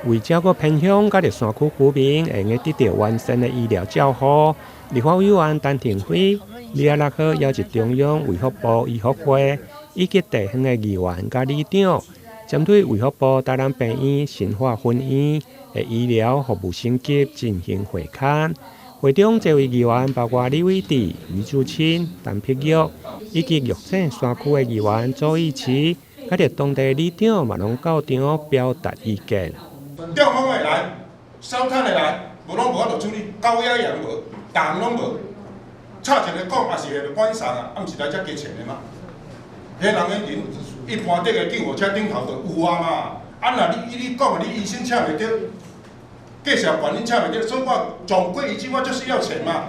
為照顧偏鄉佮山區居民會用得著完善的醫療照護，立法委員陳亭妃26號邀集中央衛福部醫福會以及地方的議員佮里長，針對衛福部台南病院新化分院的醫療服務升級進行會勘。會中這位議員包括李偉哲、李志清、陳碧玉，以及玉井山區的議員周奕齊，佮著當地里長嘛攏到場表達意見。中風的來，燒炭的來，無攏無法度處理，高壓也無，逐項攏無。插一个管也是會管送啊，啊，毋是來遮加錢的嗎？彼人的人一般這个救護車頂頭就有啊嘛。啊，若你你講的，你醫生請袂著，繼續管恁請袂著，所以我總歸一句話就是要錢嘛。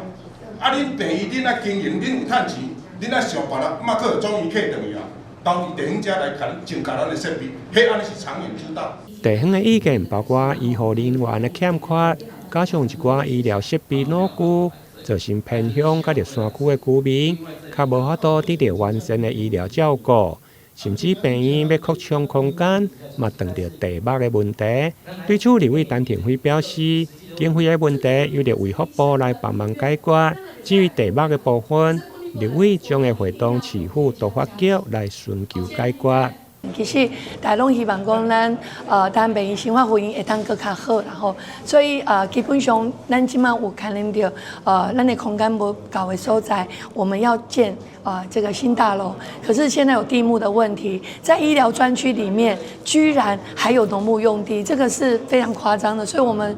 啊，恁病院恁愛經營，恁有趁錢，恁愛想辦法，嘛閣有中醫客轉去啊，留佇地方遮來共增加咱的設備，彼按呢是長遠之道。地方的意見包括醫護人員的欠缺，加上一寡醫療設備老舊，造成偏鄉佮山區的居民較無法度得著完善的醫療照顧，甚至病院欲擴充空間，嘛碰著地目的問題。對此，立委陳亭妃表示，經費的問題由著衛福部來幫忙解決。至於地目的部分，立委將會會同市府都發局來尋求解決。其實大家攏希望講咱台南病院新化分院會當閣較好，然後所以基本上咱這馬有牽連著咱的空間無夠的所在，我們要建這個新大樓，可是現在有地目的問題，在醫療專區裡面居然還有農牧用地，這個是非常誇張的，所以我們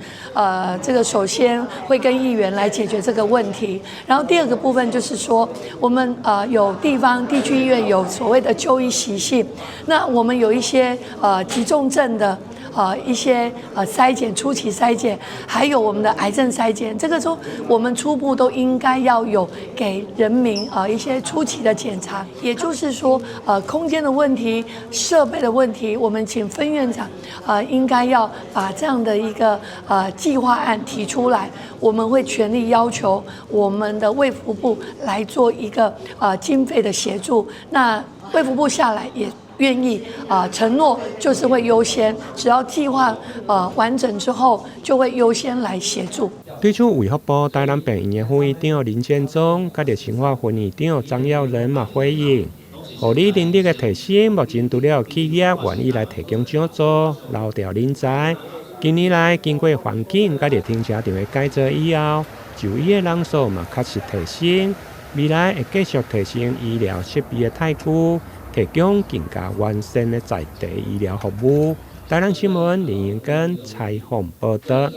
這個首先會跟議員來解決這個問題，然後第二個部分就是說，我們有地方地區醫院有所謂的就醫習性，那我們有一些急重症的一些篩檢初期篩檢，還有我們的癌症篩檢，這個時候我們初步都應該要有給人民一些初期的檢查，也就是說空間的問題、設備的問題，我們請分院長應該要把這樣的一個計劃案提出來，我們會全力要求我們的衛福部來做一個經費的協助，那衛福部下來也願意承諾就是會優先，只要計劃完整之後，就會優先來協助。對此，衛福部台南病院的副院長林建忠，佮著新化分院長張耀仁嘛回應，護理能力的提升，目前除了企業願意來提供獎助，留調人才。近年來，經過環境佮著停車場的改造以後，就醫的人數嘛確實提升。未來會繼續提升醫療設備的待遇，提供更加完善的在地醫療服務。台南新聞林英根採訪報導。